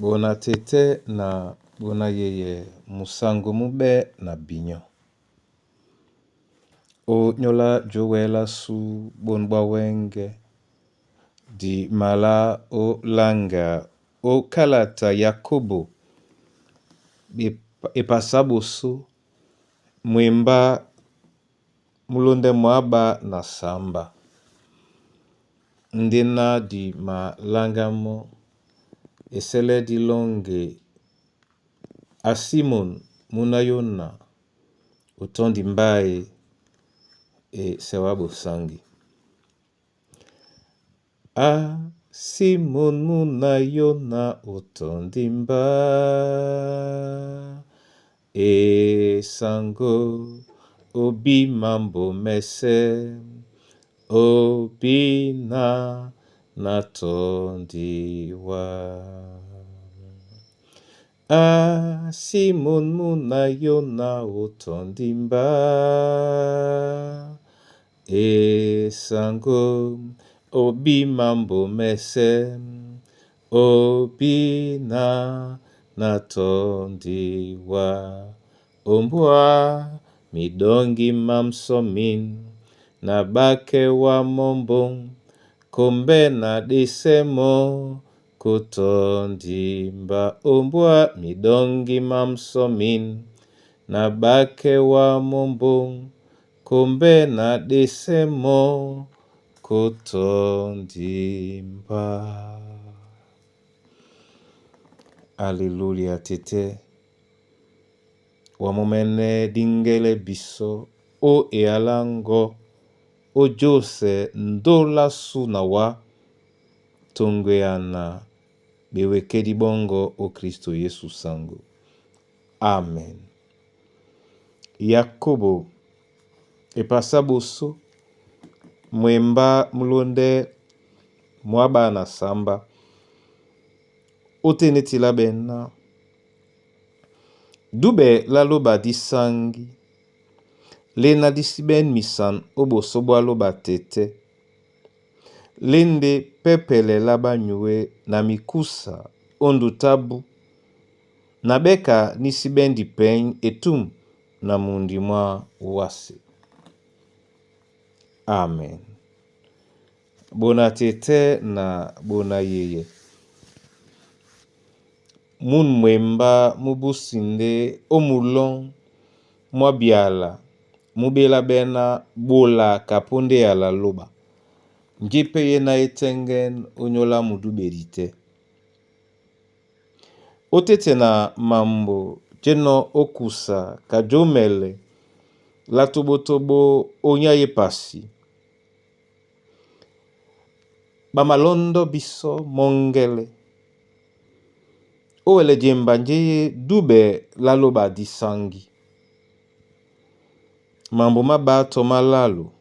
Bona tɛ́tɛ́ na bona yeye musango mubɛ na binyɔ́. Ó nyóla jowe lasu bonu bwa wenge di mala o langa o kalata Yakobo epasa boso mwemba mulonde mwaba na samba. Ndena di malanga mɔ eselɛdi lɔ́ŋgɛ a Simon múna Yona o tɔ́ndi mbá e e sɛ wá ɓosáŋgi. A Simon múna Yona o tɔ́ndi mbá e sango obi mambo mɛsɛ obina na tɔ́ndi wá. A Simon múna Yona o tɔ́ndi mbá e sango obi mambo mɛsɛ obina na tɔ́ndi wá. Ombwa midongi mamsomin na bake wa mombong kombe na desemo kotondi mba. Ombwa midongi mamsomin na bake wa mombong kombe na desemo kotondi mba. Alléluia tete wamomene dingele biso o ealango o jose ndola su na wa tongweana bewekedi bongo o Kristo Yesu sango. Amen. Yakobo epasa boso mwemba mulonde mwaba na samba otenetila bena dube laloba disangi lena disiben misan o boso bwa loba tete lende pepele la banyuwe na mikusa ondutabu na beka nisiben dipeny etum na mundi mwa wase. Amen. Bona tete na bona yeye. Mun mwemba mubusinde omulon mwa biala mubela bena bola kaponde ya la loba. Njepe ye na etengen onyola mudubedi te. Otete na mambo jeno okusa kajomele la tobotobo onya ye pasi. Bamalondo biso mongele. Owele jemba nje dube la loba disangi. Mambo mabato malalu.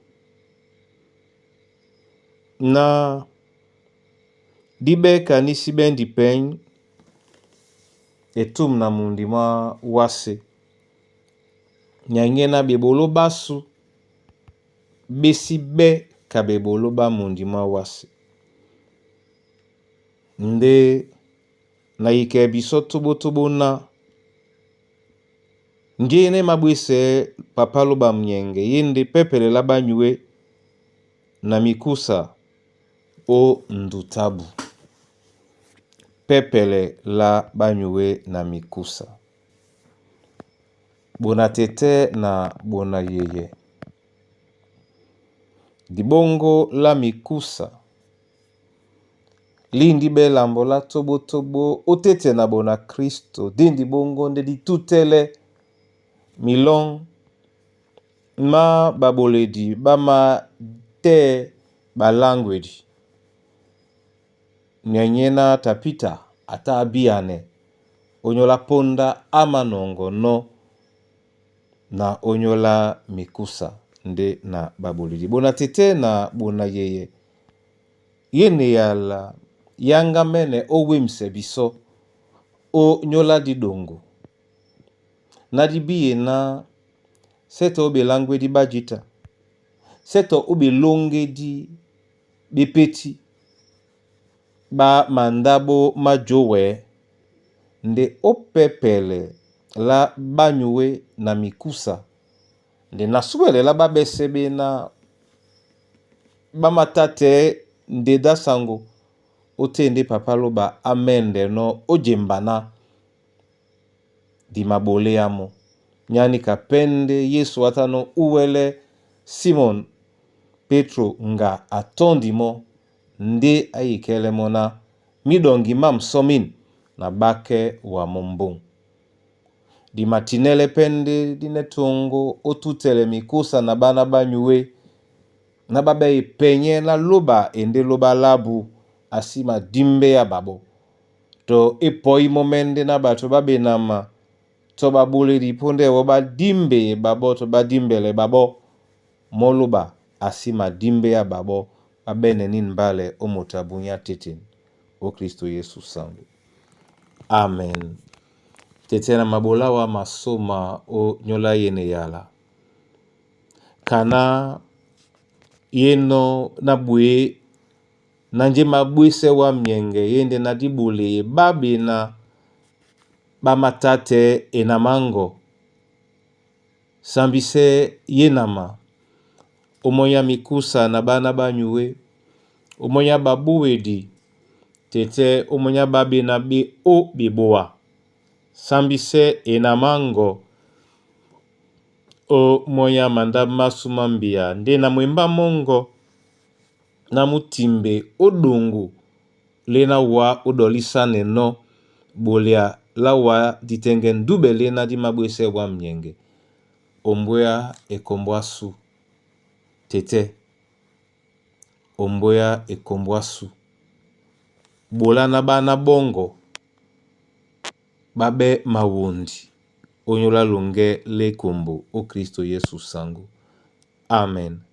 Na dibeka nisiben dipeny etum na mundi mwa wase. Nyange na bebolo basu besi be ka bebolo ba mundi mwa wase. Nde na yike biso tobotobo na nje ne mabwese papa loba mnyenge yende pepele la banyuwe na mikusa o ndutabu. Pepele la banyuwe na mikusa. Bona tete na bona yeye. Dibongo la mikusa. Lindi belambo la tobotobo otete na bona Kristo dindi bongo nde ditutele milon ma baboledi bama te balangwedi. Nyanyena tapita ata abiane onyola ponda amanongo no na onyola mikusa nde na baboledi. Bona tete na bona yeye. Yene yala yanga mene owemse biso o nyola didongo. Na dibiye na seto obelangwedi bajita. Seto obelongedi bepeti ba mandabo majowe. Nde ó pɛpɛlɛ lá bányuwé na mikúsa, nde na súwɛlɛ lá ɓáɓɛ́sɛ̄ ɓéná ɓá matátɛɛ́ ndedá saŋgó, ótên ndé Papá Lóba á mɛ́ndɛnɔ́ ó jemba ná di maɓoléá mɔ́. Nyá níka pɛ́ ndé Yésu á tánɔ́ úwɛ́lɛ́ Simɔn Pétro ŋga a tɔ́ndi mɔ́ ndé á yikɛ́lɛ́ mɔ́ ná, Míɗɔŋgi mám sɔ́ mín, na ɓákɛ́ wa mɔ́ mbóŋ. Di matinɛ́lɛ́ pɛ́ ndé dínɛ́ toŋgo ó tútɛlɛ mikúsa na ɓána ɓá nyuwé, ná ɓá ɓɛ́ e pɛnyɛ́ ná lóba e ndé lóba lábu a sí madímbéá ɓaɓɔ́. Tɔ é pɔí mɔ́ mɛ́ ndé ná ɓato ɓá ɓenama tɔ ɓaɓoledi póndɛ́ wɔ́ ɓá dímbeye ɓaɓɔ́ tɔ ɓá dímbɛlɛ ɓaɓɔ́, mɔ́ lóba a sí madímbéá ɓaɓɔ́ ɓá ɓɛ́nɛ́ nín mbálɛ ó moto a bunyá têtên. Ó Kristo Yesu saŋgó. Amen. Tete na mabola wa masoma o nyola yene yala. Kana yeno na bwe na nje mabwese wa mienge yende na dibole babe na bamatate enamango sambise yenama omonya mikusa na bana banyuwe omonya babuwedi tete omonya babe na be o beboa sambise enamango o monya manda masu mambia nde na mwemba mongo na mutimbe odongo lena wa odolisa neno bolia la wa ditenge ndube lena di mabwese wa mnyenge ombwea ekombwasu tete ombwea ekombwasu bola na bana bongo babe mawondi onyola longe lekombo o Kristo Yesu sango. Amen.